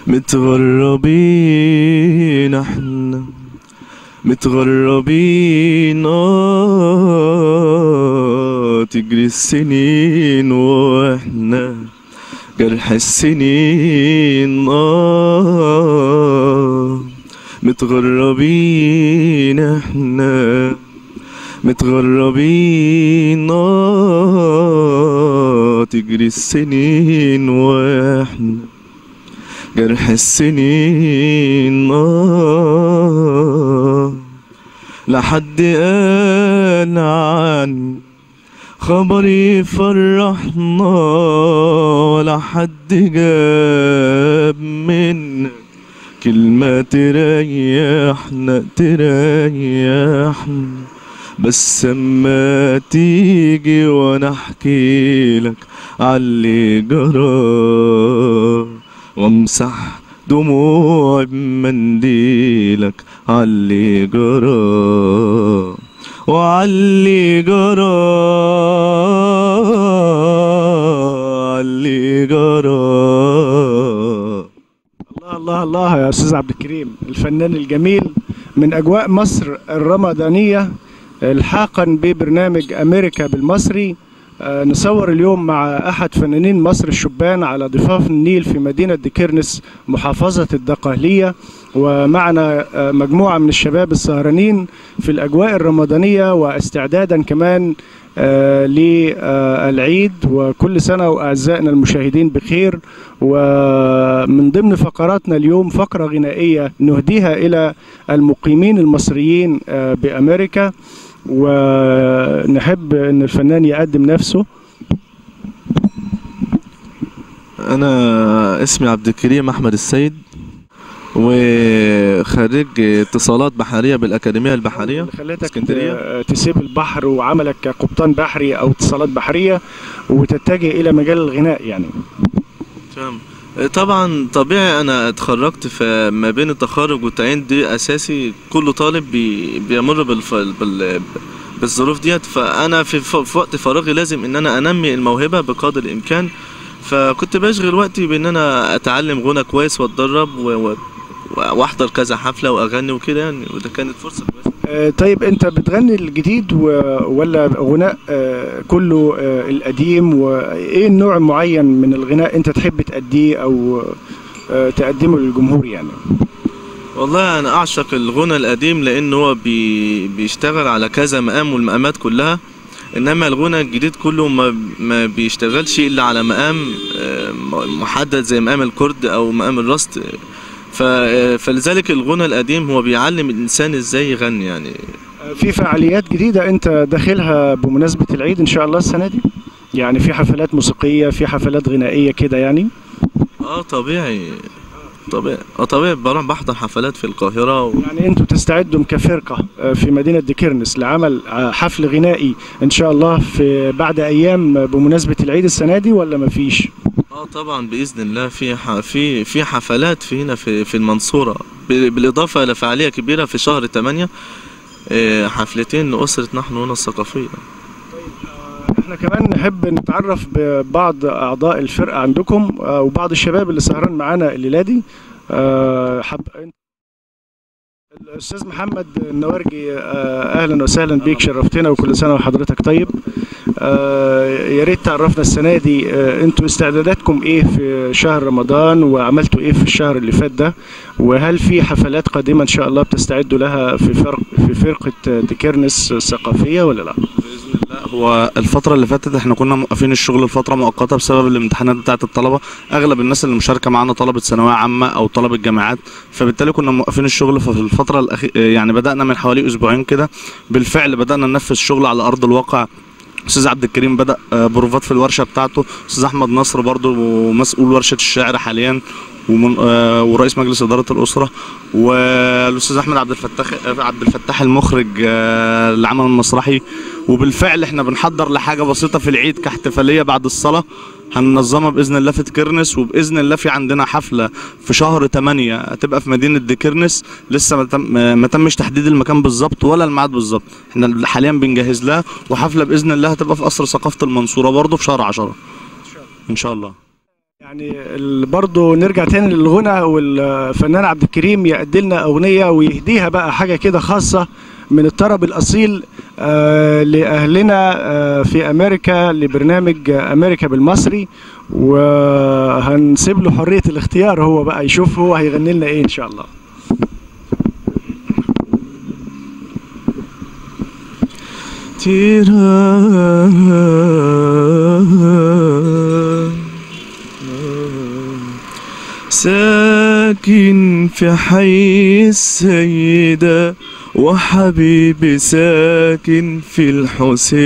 متغربين احنا، متغربين تجري السنين واحنا جرح السنين متغربين احنا، متغربين تجري السنين واحنا جرح السنين لحد قال عن خبري فرحنا، ولا حد جاب من كلمة تريحنا تريحنا. بس اما تيجي وانا احكي لك عاللي جرى، وامسح دموعي بمنديلك عاللي جرى، وعاللي جرى، عاللي جرى. الله الله الله يا أستاذ عبد الكريم، الفنان الجميل من أجواء مصر الرمضانية، الحاقا ببرنامج أمريكا بالمصري. نصور اليوم مع أحد فنانين مصر الشبان على ضفاف النيل في مدينة ديكيرنس محافظة الدقهلية، ومعنا مجموعة من الشباب السهرانين في الأجواء الرمضانية واستعدادا كمان للعيد. وكل سنة وأعزائنا المشاهدين بخير. ومن ضمن فقراتنا اليوم فقرة غنائية نهديها إلى المقيمين المصريين بأمريكا، ونحب ان الفنان يقدم نفسه. انا اسمي عبد الكريم احمد السيد، وخريج اتصالات بحرية بالاكاديميه البحرية. خلتك اسكندرية تسيب البحر وعملك كقبطان بحري او اتصالات بحرية وتتجه الى مجال الغناء يعني؟ تمام. طبعا طبيعي، انا اتخرجت، فما بين التخرج والتعيين دي اساسي كل طالب بيمر بالظروف ديت. فانا في وقت فراغي لازم ان انا انمي الموهبة بقدر الامكان، فكنت بشغل وقتي بان انا اتعلم غنى كويس واتدرب واحضر كذا حفلة واغني وكده يعني، وده كانت فرصة كويسة. طيب انت بتغني الجديد ولا غناء كله القديم؟ وايه النوع المعين من الغناء انت تحب تأدية او تقدمه للجمهور يعني؟ والله انا اعشق الغنى القديم، لان هو بيشتغل على كذا مقام والمقامات كلها، انما الغنى الجديد كله ما بيشتغلش الا على مقام محدد زي مقام الكرد او مقام الرست. فلذلك الغنى القديم هو بيعلم الانسان ازاي يغني يعني. في فعاليات جديدة انت داخلها بمناسبة العيد ان شاء الله السنة دي؟ يعني في حفلات موسيقية، في حفلات غنائية كده يعني؟ طبيعي طبيعي، طبيعي بروح بحضر حفلات في القاهرة يعني انتوا تستعدوا كفرقه في مدينة ديكيرنس لعمل حفل غنائي ان شاء الله في بعد ايام بمناسبة العيد السنة دي ولا مفيش؟ طبعا باذن الله في في حفلات في هنا في المنصورة، بالاضافة الى فعالية كبيرة في شهر 8، حفلتين لاسرة نحن هنا الثقافية. طيب احنا كمان نحب نتعرف ببعض اعضاء الفرقة عندكم وبعض الشباب اللي سهران معانا الليلة دي. الاستاذ محمد النوارجي، اهلا وسهلا بيك، شرفتنا وكل سنة وحضرتك طيب. يا ريت تعرفنا السنة دي انتوا استعداداتكم ايه في شهر رمضان، وعملتوا ايه في الشهر اللي فات ده، وهل في حفلات قادمة ان شاء الله بتستعدوا لها في فرقه ديكيرنس الثقافية ولا لا؟ باذن الله. هو الفترة اللي فاتت احنا كنا موقفين الشغل لفترة مؤقتة بسبب الامتحانات بتاعه الطلبة، اغلب الناس اللي مشاركة معانا طلبه ثانوية عامة او طلبه جامعات، فبالتالي كنا موقفين الشغل. ففي الفترة الاخيرة يعني بدانا من حوالي اسبوعين كده بالفعل بدانا ننفذ شغل على ارض الواقع. استاذ عبد الكريم بدا بروفات في الورشة بتاعته، استاذ احمد نصر برضو مسؤول ورشه الشعر حاليا ورئيس مجلس ادارة الاسرة، والاستاذ احمد عبد الفتاح المخرج العمل المسرحي. وبالفعل احنا بنحضر لحاجة بسيطة في العيد كاحتفاليه بعد الصلاة هننظمها باذن الله في ديكيرنس، وباذن الله في عندنا حفلة في شهر 8 هتبقى في مدينة ديكيرنس، لسه ما تمش تحديد المكان بالظبط ولا الميعاد بالظبط، احنا حاليا بنجهز لها، وحفله باذن الله هتبقى في قصر ثقافة المنصورة برضه في شهر 10 ان شاء الله. يعني برضه نرجع تاني للغنى، والفنان عبد الكريم يقدم لنا اغنية ويهديها بقى حاجة كده خاصة من الطرب الاصيل لاهلنا في امريكا لبرنامج امريكا بالمصري، وهنسيب له حرية الاختيار، هو بقى يشوف هو هيغني لنا ايه ان شاء الله. ساكن في حي السيدة وحبيبي ساكن في الحسين،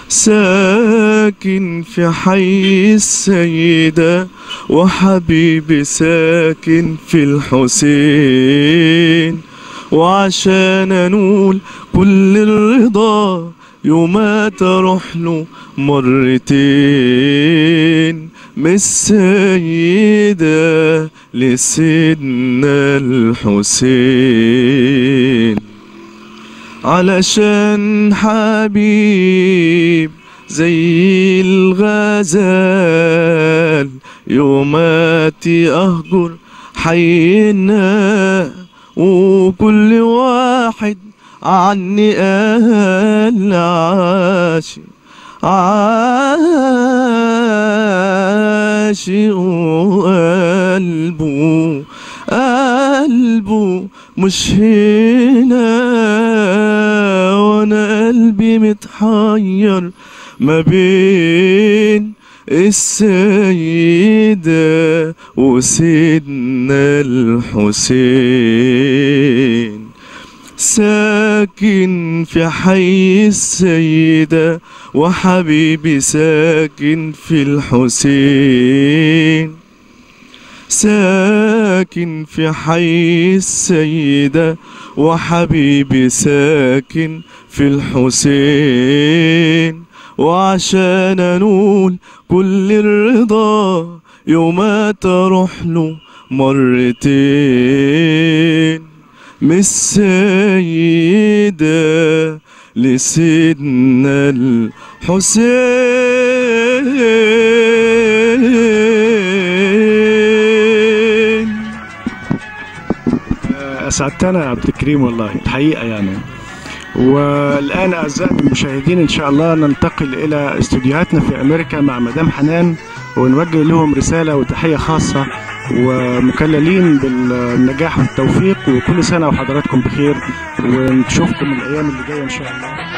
ساكن في حي السيدة وحبيبي ساكن في الحسين، وعشان أنول كل الرضا يوم تروح له مرتين، من السيدة لسيدنا الحسين، علشان حبيب زي الغزال يوماتي أهجر حينا، وكل واحد عني قال عاشق عاشق، وقلبه قلبه مش هنا، وانا قلبي متحير ما بين السيدة وسيدنا الحسين، ساكن في حي السيدة وحبيبي ساكن في الحسين، ساكن في حي السيدة وحبيبي ساكن في الحسين، وعشان أنول كل الرضا يوم تروح له مرتين، من السيدة لسيدنا الحسين. أسعدتنا يا عبد الكريم والله الحقيقة يعني. والآن أعزائي المشاهدين إن شاء الله ننتقل إلى استوديوهاتنا في أمريكا مع مدام حنان، ونوجه لهم رسالة وتحية خاصة، ومكللين بالنجاح والتوفيق، وكل سنة وحضراتكم بخير، ونشوفكم الأيام اللي جاية إن شاء الله.